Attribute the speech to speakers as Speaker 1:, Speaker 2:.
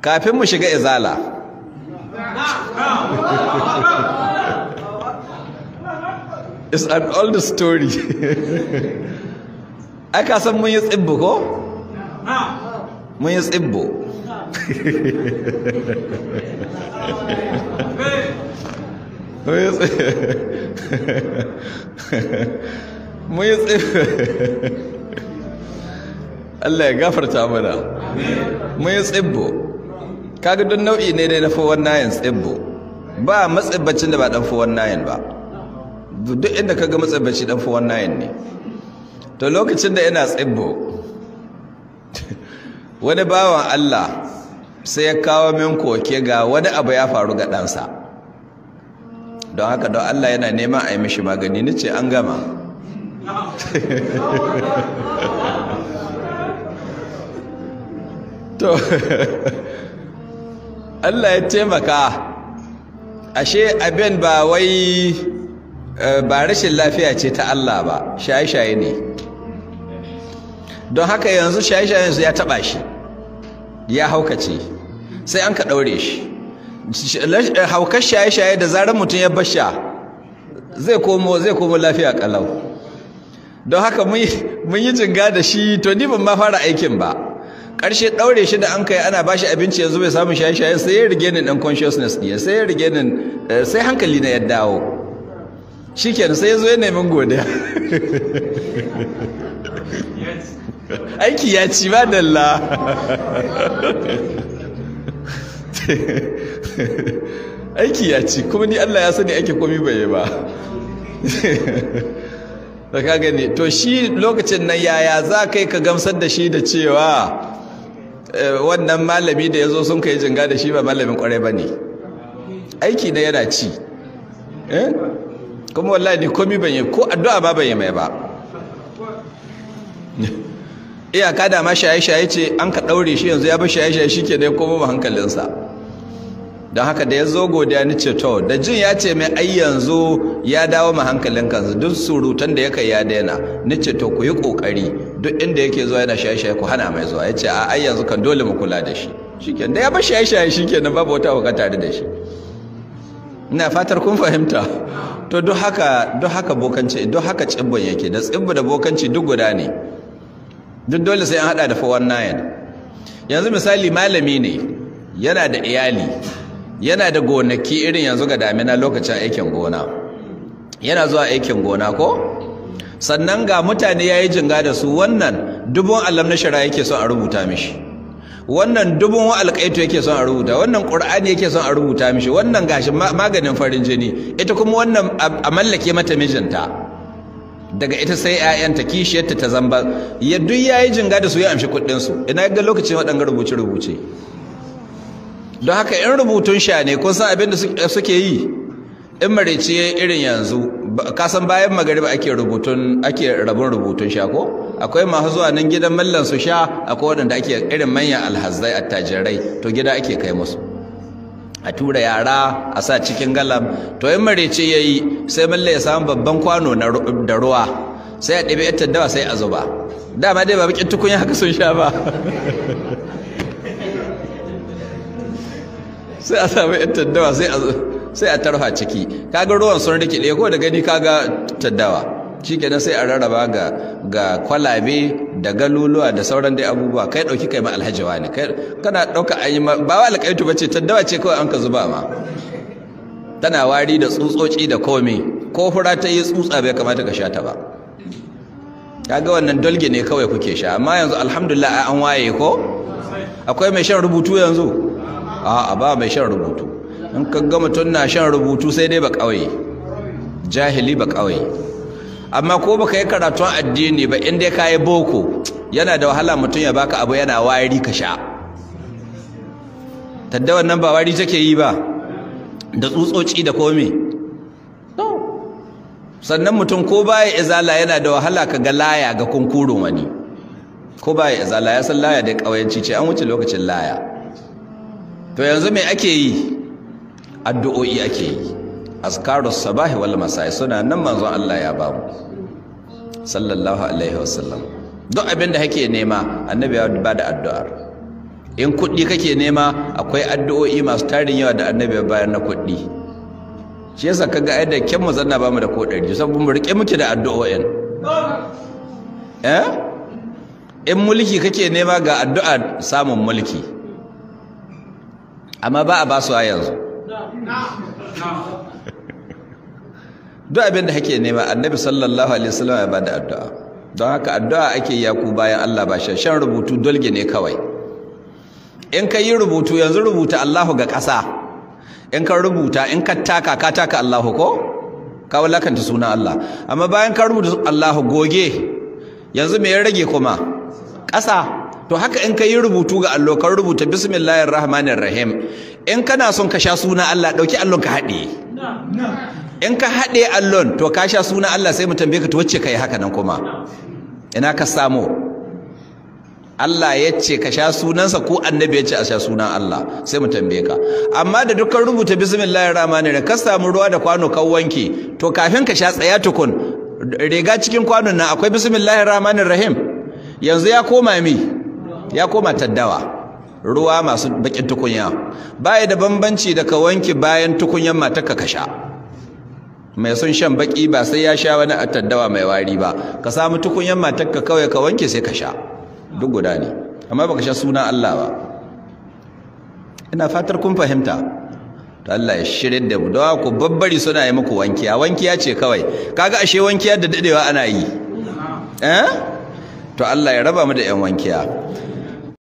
Speaker 1: Kafin mu shiga izala. It's an old story. Aka san mun yi tsibbu ko? Mun yi tsibbu. Mun yi tsibbu. Allah ya gafarta mana. Mun yi tsibbu. Kaga don nau'i ne dai na 419 tsibbu. Ba matsibbacin da ba dan 419 ba. Duk inda kaga matsibbaci dan 419 ne. To lokacin da ina tsibbo, wani bawan Allah sai ya kawo min koke ga wani abu ya faru ga ɗansa. Don haka don Allah yana neman a yi mishi magani. Ni ce an gama. To Allah ya taimaka, ashe abin ba wai ba rashin lafiya ce ta Allah ba, shaye-shaye ne. Don haka yanzu shaye-shayen su ya taba shi, ya haukace, sai an ka daure shi. Haukar shaye-shaye da zarar mutum ya basha zai komo lafiya kalau. Don haka mun yi jinga da shi. To ni ban ma fara aikin ba. Ƙarshe ɗaure shi da an kai ana bashi abinci, yanzu bai samu shaye-shaye, sai ya rige ni ɗan consciousness ɗiya, sai ya rige ni, sai hankali na ya dawo. Shikenan sai ya zo ya nemi godiya. Aiki ya ci ba dalla. Aiki ya ci, kuma ni Allah ya sani ake komi bai yi ba. Da ka gani, to shi lokacin nan yaya za kai ka gamsar da shi da cewa wannan malami da ya zo sun kai jinga da shi ba malamin kwarai ba ne? Aiki na yana ci. Kuma wallahi ni komi ban yi, ko addu'a ma ban yi mai ba. Iyaka da ma shaye-shaye ce an ka ɗaure shi, yanzu ya bar shaye-shaye shi ke da ya koma hankalinsa. Don haka da ya zo godiya ni ce to, da jin ya ce mai ai yanzu ya dawo ma hankalin kansa, duk surutan da ya kai ya daina. Ni ce to ku yi kokari duk inda yake zuwa yana shaye-shaye ku hana mai zuwa. Ya ce a ai yanzu kan dole mu kula da shi. Shikenan da ya bar shaye-shaye shikenan babu wata hauka tare da shi. Ina fatar kun fahimta. To duk haka bokanci, duk haka tsibbon yake, da tsibbu da bokanci duk guda ne. Duk dole sai an hada da 419. Yanzu misali malami ne, yana da iyali, yana da gonaki irin yanzu ga damina lokacin aikin gona. Yana zuwa aikin gona ko? Sannan ga mutane yayi jinga da su, wannan dubun alam na shara yake son a rubuta mishi. Wannan dubun wa alƙaito yake son a rubuta, wannan ƙur'ani yake son a rubuta mishi, wannan gashi maganin farin jini, ita kuma wannan a mallake mata mijinta. Daga ita sai ƴaƴanta, kishiyarta ta zamba. Ya duk yayi jinga da su, ya amshi kuɗin su. Ina ga lokacin waɗanga rubuce rubuce. Don haka in rubutun sha ne, kun san abin da suke yi in marece irin yanzu, ka san bayan magariba ake rubutun, ake rabon rubutun sha ko? Akwai masu zuwa nan gidan mallan su sha, akwai waɗanda ake irin manyan alhazzai attajirai, to gida ake kai musu. A tura yara a sa cikin galam. To in marece yayi sai malla ya samu babban kwano da ruwa, sai a ɗabi yar taddawa sai a zuba. Dama dai ba bakin tukunya haka sun sha ba. Sai a samu yar taddawa sai a tarfa ciki. Kaga ruwan sun rikide ko da gani kaga taddawa. Shikenan sai a rarraba ga kwalabe da galuluwa da sauran dai abubuwa. Kai dauki kai ma alhajiwa ne, kai kana dauka ayi ba wa alƙaitu bace, taddawa ce kawai an ka zuba ma. Tana wari da tsutsotsi da komai, ko fura ta yi tsutsa bai kamata ka sha ta ba. Kaga wannan dolge ne kawai kuke sha. Amma yanzu alhamdulillah an waye ko? Akwai mai shan rubutu yanzu? A'a, ba mai shan rubutu. In ka ga mutum na shan rubutu sai dai ba kauye, jahili ba kauye. Amma ko baka yi karatun addini ba, in dai ka yi boko, yana da wahala mutum ya baka abu yana wari ka sha. Tadda wannan ba wari take yi ba, da tsutsotsi da komai. No. Sannan mutum ko baya izala yana da wahala ka ga laya ga kunkurun wani. Ko baya izala ya san laya da kauyanci ce, an wuce lokacin laya. To yanzu me ake yi? Addu'o'i ake yi. Azkarus sabahi wal masai suna nan, manzon Allah ya bamu sallallahu alaihi wasallam. Duk abin da kake nema annabi ya bada addu'ar. In kuɗi kake nema, akwai addu'o'i masu tarin yawa da annabi bayan na kuɗi. Shi yasa kaga ai da kyan mu zanna bamu da ko ɗari, saboda mu rike muke da addu'o'in. Eh, in mulki kake nema, ga addu'a samun mulki, amma ba a ba su a yanzu. Duk abin da kake nema, annabi sallallahu alaihi wasallam ya bada addu'a. Don haka addu'a ake yi ku bayan Allah, ba shan rubutu dolge ne kawai. In ka yi rubutu yanzu, rubuta Allahu ga ƙasa, in ka rubuta, in ka taka, ka taka Allahu ko ka wulakanta sunan Allah. Amma bayan ka rubuta Allahu, goge, yanzu me ya rage kuma? Ƙasa. To haka in ka yi rubutu ga allo, ka rubuta bismillahir rahmanir rahim, in kana son ka sha suna Allah, dauki allon ka haɗe. In ka haɗe allon, to ka sha suna Allah. Sai mu tambaye ka, to wacce kai haka nan kuma ina ka samu? Allah ya ce ka sha sunansa ko annabi ya ce a sha sunan Allah? Sai mu tambaye ka. Amma da dukkan rubuta bismillahir rahmanir rahim, ka samu ruwa da kwano ka wanke, to kafin ka sha, tsaya tukun, riga cikin kwanon nan akwai bismillahir rahmanir rahim? Yanzu ya koma mi? Ya koma taddawa, ruwa masu bakin tukunya. Baya da bambanci da ka wanke bayan tukunyan matarka ka sha. Mai son shan baki ba sai ya sha wani taddawa mai wari ba. Ka samu tukunyan matarka kawai ka wanke, sai ka sha, duk guda ne, amma baka sha suna Allah ba. Ina fatar kun fahimta. To Allah ya shirye da mu. Dawa ku babbari suna yi muku wankiya. Wankiya ce kawai. Kaga ashe wankiya da dadewa ana yi, eh. To Allah ya raba mu da yan wankiya.